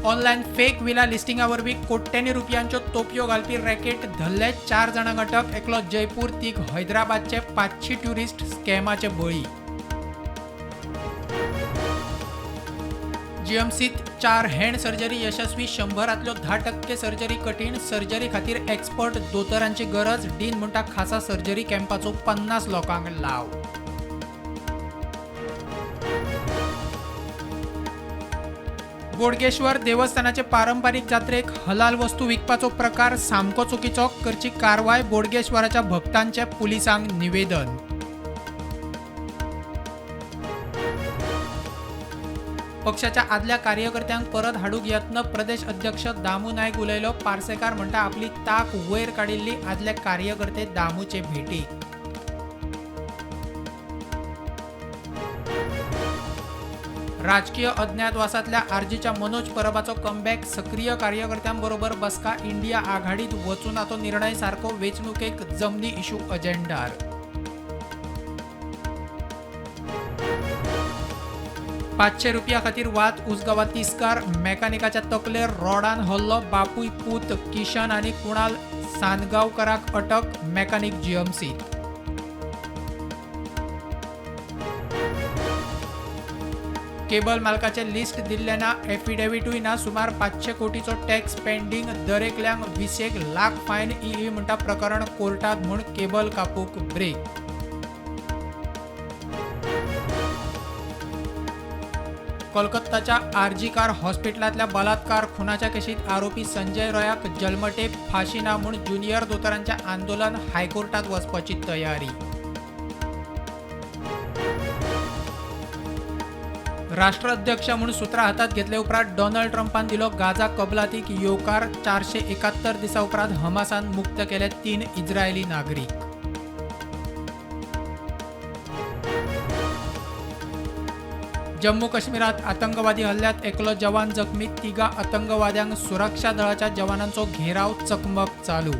Online fake villa लिस्टिंगा वरवीं कोट्यांनी रुपयांच्यो तोपयो घालपी रॅकेट धरले 4 जाणांक अटक. एकलो जयपूर, 3 हैदराबादचे 500 ट्युरिस्ट स्कॅमाचे बळी. जीएमसीत 4 हँड सर्जरी यशस्वी. 100रांतल्यो 10% सर्जरी कठीण. सर्जरी खातीर एक्सपर्ट दोतोरांची गरज. डीन म्हणटा खासा सर्जरी कॅम्पाचो 50 लोकांक लाव. बोडगेश्वर देवस्थानाचे पारंपारीक जात्रेक हलाल वस्तू विकपाचो प्रकार सामको चुकीचो. करची कारवाय. बोडगेश्वराच्या भक्तांचे पुलिसांक निवेदन. पक्षाच्या आदल्या कार्यकर्त्यांक परत हाडूंक यत्न. प्रदेश अध्यक्ष दामू नायक उलयलो. पार्सेकार म्हणटा आपली ताक वयर काडिल्ली आदले कार्यकर्ते दामूचे भेटीक. राजकीय अज्ञातवासातल्या आरजीच्या मनोज परबाचो कमबॅक. सक्रीय कार्यकर्त्यांबरोबर बसका. इंडिया आघाडीत वचूना तो निर्णय सारको. वेंचणुकेक जमनी इशू अजेंडार. 500 रुपया खातीर वाद. उसगांवां तिस्कार मेकॅनिकाच्या तकलेर रॉडान हल्लो. बापूय पूत किशन आनी कुणाल सानगांवकराक अटक. मेकॅनिक जीएमसीत. केबल मालकाचे लिस्ट दिल्लें ना, एफिडेविटूय ना. सुमार 500 कोटीचो टॅक्स पेंडींग. दरेकल्यांक 20 लाख फायन. ईई म्हणटा प्रकरण कोर्टात म्हूण केबल कापूंक ब्रेक. कोलकाताच्या आरजी कार हॉस्पिटलांतल्या बलात्कार खुनाच्या केशीत आरोपी संजय रॉयाक जल्मठेप, फाशी ना म्हूण ज्युनियर दोतोरांचें आंदोलन. हायकोर्टात वचपाची तयारी. राष्ट्राध्यक्ष म्हूण सुत्रां हातांत घेतले उपरांत डोनाल्ड ट्रंपान दिलो गाझा कबलातीक येवकार. 471 दिसां उपरांत हमासान मुक्त केले 3 इस्रायली नागरीक. जम्मू काश्मीरात आतंकवादी हल्ल्यात एकलो जवान जखमी. 3 आतंकवाद्यांक सुरक्षा दळाच्या जवानांचो घेराव. चकमक चालू.